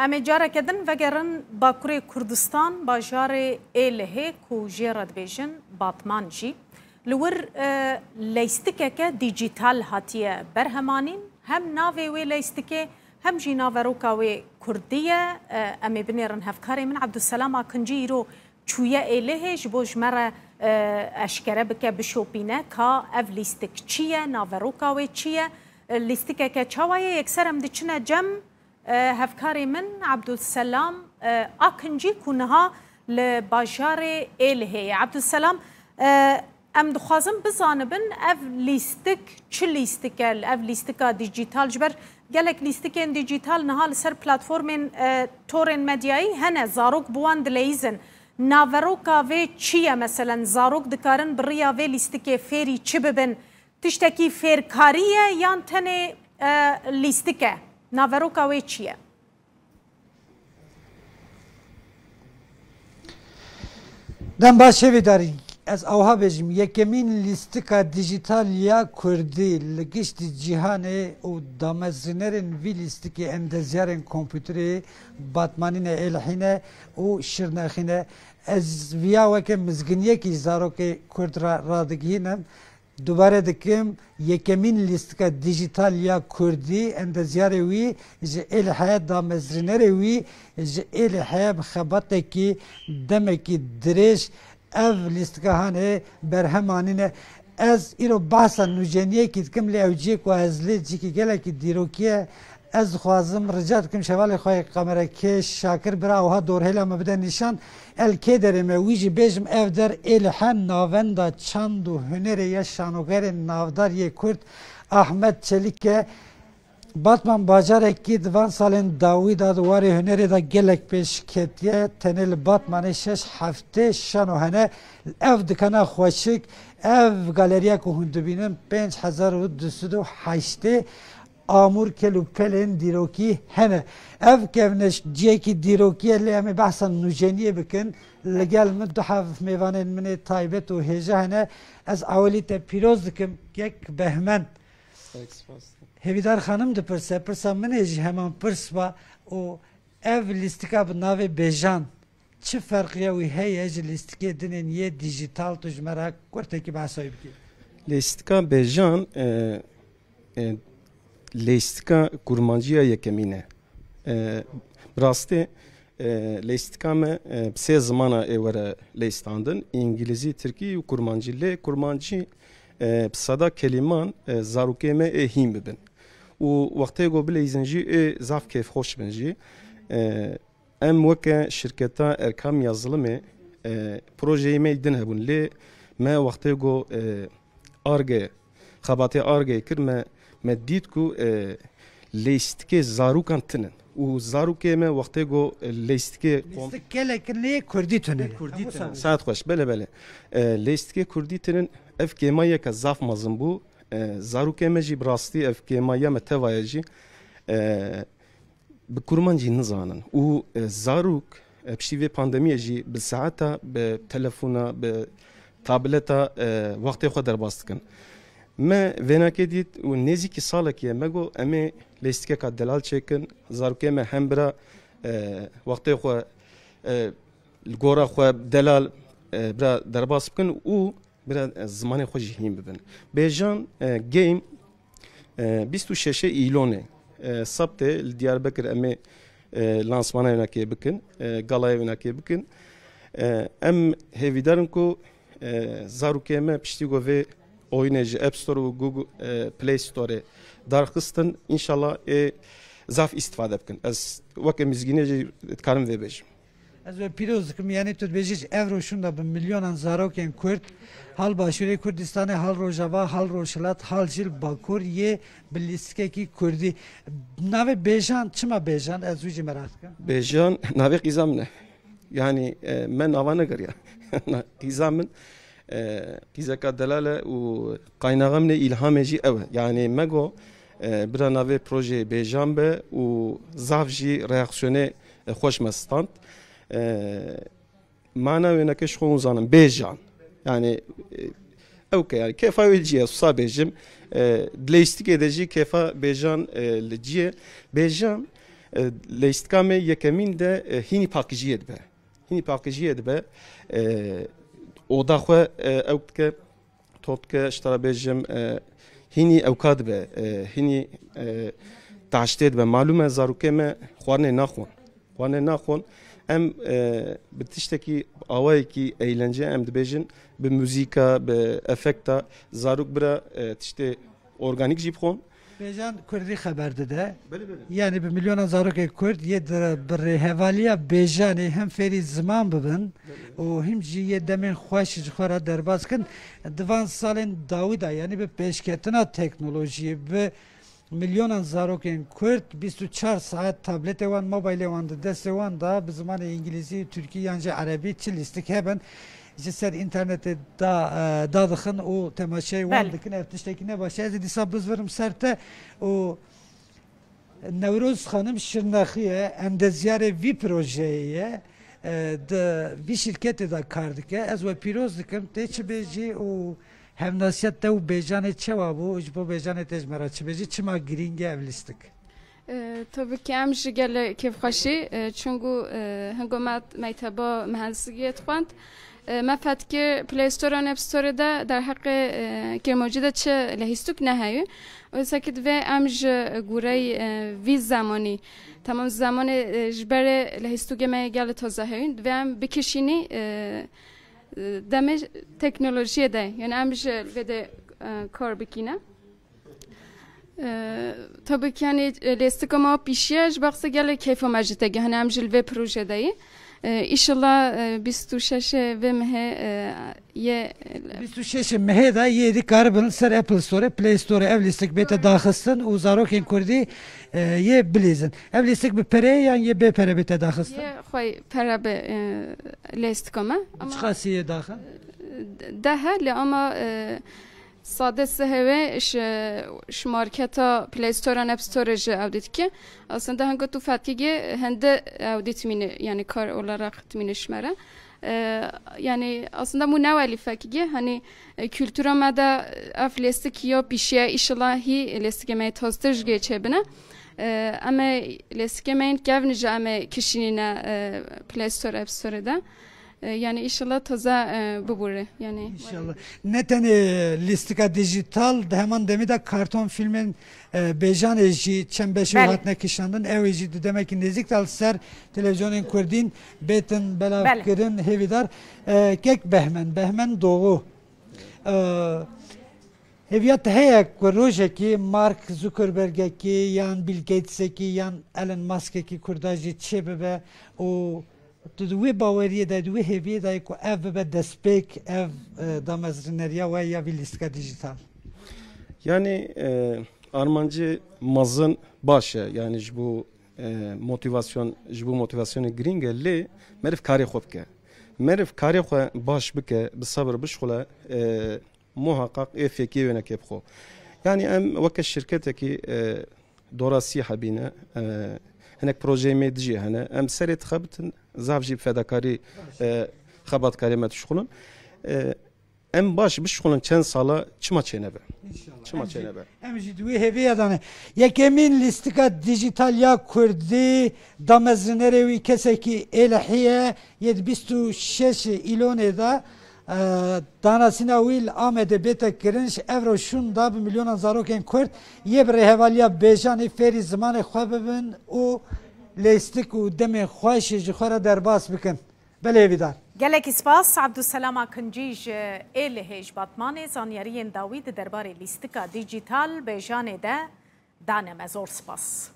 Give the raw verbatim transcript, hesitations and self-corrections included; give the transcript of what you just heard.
Em ê careke din vegerin Bakurê Kurdistan, bajarê Êlihê ku jê re dibêjin Batman jî. Li wir, e, leystikeke dîjîtal hatiye berhemanîn. Hem navê wê leystikê hem jî naveroka wê kurdî ye. E, em ê binêrin hevkarê min Ebdulselam Akincî îro çûye Êlihê ji bo ji me re, e, eşkere bike, bişopîne ka ev lîstik çi ye, naveroka wê çi ye, e, lîstikeke çawa ye. Yekser em diçine cem, e, hevkarê min Ebdulselam, e, Akincî ku niha li bajarê Êlihê ye. Ebdulselam, e, em dixwazin bizanibin ev lîstik çi lîstik e, ev lîstika dîjîtal, ji ber gelek lîstikên dîjîtal niha li ser platformên, e, torên medyayî hene, zarok bi wan dileyîzin. Naveroka vê çi ye? Meselen, zarok dikarin bi riya vê lîstikê fêrî çi bibin? Tiştekî fêrkarî ye yan tenê, e, lîstik e? Naveroka wê çi ye? Dem baş hêvîdarî. Ez awha bêjim, yekemîn lîstika dîjîtal ya kurdî li giştî cîhanê û damezrînerên vî lîstikê endezyarên kompûterê Batmanî ne, Êlihî ne û Şirnexî ne. Ez viya weke mizginiyekî zarokê kurd re radigihînim. Dubare dikim, yekemîn lîstika dîjîtal ya kurdî, endezyarê wî ji Êlihê, damezrînerê wî ji Êlihê bi xebatekî demekî dirêj ev lîstika hanê berhem anîne. Ez îro behsa nûjeniyekî dikim, lê ew cihê ku ez lê cihekî gelekî dîrokî ye. Ez dixwazim, rica dikim şevalê xwe yê kamerekêş Şakir bira wiha dorhêla me bide nîşan. El kê derê me, wî jî bêjim ev der Êlihê navenda çand û hunerê ya şanogerên navdar yê Kurd Ahmet Çelik e. Batman bajarekî di van salên dawî de di warê hunerê de gelek pêş ketiye. Tenê li Batmanê şeş heftê şano hene. Ev dikana xweşik, ev galeriya ku hûn dibînin pênc hezar û du sed û heştê amûr kel û pelên dîrokî hene. Ev kevneş cihekî dîrokî ye, lê em ê behsa nûjeniyê bikin. Li gel min du hev mêvanên min ê taybet û hêja hene. Ez ewilî te pîroz dikim, kek Behmen. Pek spas. Hêvîdar xanim dipirse, pirsa min ê jî heman pirs ba û ev lîstika bi navê Bêjan çi ferqiya wî heye ji lîstikê dinên yê dîjîtal? Tu ji me re kurtekî behsa wî bikî. Lîstika Bêjan, e, e, lîstika kurmancî ya yekemîn e. E, bi rastî, e, lîstika me, e, bi sê zimana ê were lîstandin, îngilîzî, tirkî û kurmancî. Lê kurmancî, e, bi seda kelîman, e, zarokê me ê hîn bibin. Û wextê ku bileyzin jî ê zaf kêfxweş bin jî. E, Em weke şirketa Erkam Yazılımê, e, projeyê me din hebûn. Lê me wextê ku, e, Arge, xebatê Arge kir, me, me dît ku, e, lêstikê zarokan tinin. Û zarokê me wextê ku, e, lêstikê kom- Lîstik gelek in, lê kurdî tune. Kurdî tune. Saet xweş, belê, belê. E, lêstikê kurdî tinin, ev kêmayeke zaf mezin bû. E, zarokê me jî bi rastî ev kêmaya me teva ye jî. E, bi kurmancî nizanin. Û, e, zarok, e, piştî vê pandemiyê jî bi saeta, bi telefona, bi tableta, e, wextê xwe derbas dikin. Me vênakê dît û nêzîkî salekî ye me got, em ê lêstikeka delal çêkin, zarokê me hem bira, e, wextê xwe, e, li gora xwe delal, e, bira derbas bikin û bira, e, zimanê xwe jî hîn bibin. Bêjan, e, Game, e, bîst û şeşê Îlonê, e, Sebtê li Diyarbekir em ê, e, lansmana wênakê bikin, e, galaya wênakê bikin. E, em hêvîdar in ku, e, zarokê me piştî ku vê oyunê ji App Store û Google, e, Play Storeê darxistin, înşallah ê zaf îstifade bikin. Ez weke mizgînê jî dikarim vê bêjim. Ez we pîroz dikim, yanî tu dibêjî ji ev roj şûnda bi milyonan zarokên Kurd, hal Başûrê Kurdistanê, hal Rojava, hal Rojhilat, hal jî li Bakur yê bi lîstikekî Kurdî. Navê Bêjan, çima Bêjan? Ez wî jî meraq dikim. Bêjan navê qîza min e. Yanî, e, me nava negeriya. Qîza min, e, qîzeka delal e û qaynaxa min ê îlhamê jî ew e. Yanî me got, e, bira navê projeyê Bêjan be û zaf jî reaksiyonê, e, xweş me stand. E, mana wêneke ji xwe hûn zanin, Bêjan. Yanî, e, ew ke, yanî kêfa wê cî ye, wisa bêjim. E, di lêstikê de jî kêfa Bêjan, e, li cî ye. Bêjan, E, Leyîstika me yekemîn de e, hînî paqijiyê dibe. Hînî paqijiyê dibe. E, oda xwe e, ew dike, top dike, ji te re bêjim, e, hînî ewka dibe, e, hînî e, taştê dibe. Malûm e, zarokê me xwarinê naxwin. Xwarinê naxwin. Em e, bi tiştekî, awayekî eğlence em dibêjin, bi muzîka, bi efekta, zarok bira e, tiştê organîk jî bixwin. Bêjan kurdî xeber dide. Belê, belê. Yanî bi milyonan zarokên kurd yê di, bi rêhevaliya bêjanê hem fêrî ziman bibin û him jî yê demên xweş ji xwe re derbas kin. Di van salên dawî de, yanî bi pêşketina teknolojiyê, bi milyonan zarokên kurd bîst û çar saet tabletê wan, mobilê wan di destê wan de, bi zimanê îngilîzî, tirkî yan jî erebî çi lîstik hebin, ji ser înternetê da, e, dadixin û temaşeyê wan Belê. dikin. Ev tiştekî ne baş e. Ez ê dîsa bizvirim ser te û Newroz Xanim Şirnexî ye, endezyarê vî projeyê ye. E, di vî şîrketê de kar dike. Ez we pîroz dikim. Tê çi bêjî û hevnasiya te û bêjanê çawa bû? Ji bo bêjanê te ji me re çi bêjî? Çima girîng e ev lîstik? E, tabii ki em ji gelê kêfxweşî, e, çunku, e, hingo me mekteba mühendisligiyê dixwend. E, me fetki Play Store an App Store de derheqê, e, kêmocî de çi lehîstuk neheyî. Oysa ki divê em ji gurey, e, vî zemanî, tamam zemanê, e, ji berê lehîstukê me gelê taze heyîn, divê em bikişînî, e, e, demê teknolojiyê de, yani em ji vê de, e, kar bikîne. E, tabii ki yani, e, lêstika me pîşiye, ji baxsa gelek keyfa me ji te ge, hani em ji li vê proje de yî. E, inşallah, e, bîst û şeş vê mehê, e, yê, e, Bîst û şeş mehê de yê dî karibin ser Apple Store, Play Store ev lîstik bête daxistin û zarokên kurdî, e, yê bilîzin. Ev lîstik bi pereyê yan yê bê pere bête daxistin? Yê xwe pere bi, e, lêstika me. Ama Çiqasî yê daxin? Deh e, lê ama, e, Sade sehewê ji, ji marketa Play Store an App Store ji ew dîtike. Aslında hango tu fetkî ge hende ew dîtmîne, yani kar olarak dîtmîne ji me re. E, yani aslında mu newelî fekî ge, hani, e, kultura me de ev lêstik ya pîşiye, inşallah hî lêstikê me taztir ji ge çêbine. E, em ê lêstikê me yên kevn ji em ê kişînîne, e, Play Store, App Store de. E, yani inşallah taze, e, bibûre. Yani İnşallah. Ne tenê lîstika dijital, di heman demî de karton fîlmên, e, bêjanê jî çend beşê Belê. hatine kişandin. Ew ê jî di demekî nêzîk de li ser televîzyonên kurdîn bêtin belavkirin, Belê. hêvîdar. E, kek Behmen, Behmen Doğu. E, hêviya te heye ku rojekî Mark Zuckerbergekî yan Bill Gatesekî yan Elon Muskekî kurda jî çêbibe û Tu di wê baweriyê de, di wê hêviyê de yî ku ev bibe destpêk, ev, e, damezrîneriya we ya vî lîstika dîjîtal? Yanî, e, armancê mezin baş e, yanî ji bo, e, motivasyon, ji bo motivasyonê girîng e, lê meriv karê xwe bike. Meriv karê xwe baş bike, bi sebir bişuxule, e, muhaqaq ê fêkiyê wênekê bixwe. Yanî em weke şirketekî, e, dorasî hebîne, e, hinek projeyê me dijî hene. Em serê dixebitin, zaf jî bi fedakarî, e, xebatkarê me dişuxulin. E, em baş bişuxulin çend sala çima çênebe? İnşallah. Çima Em jî, çênebe? Em jî di wê hêviyê de ne. Yekemîn lîstika dîjîtal ya kurdî, damezrînerê wî kesekî êlihî ye, yê di bîst û şeş îlonê de, e, danasîna wî li Amedê bête kirin, ji evro şûn de bi milyonan zarokên kurd yê bi rêhevaliya bêjanê fêrî zimanê xwe bibin û lêstik û demên xweş ji xwe re derbas bikin. Belê hêvîdar. Gelekî spas, Abdusselam Akincî ji Êlihê ji Batmanê zanyariyên dawî di derbarê lîstika dîjîtal bêjanê de dane me. Zor spas.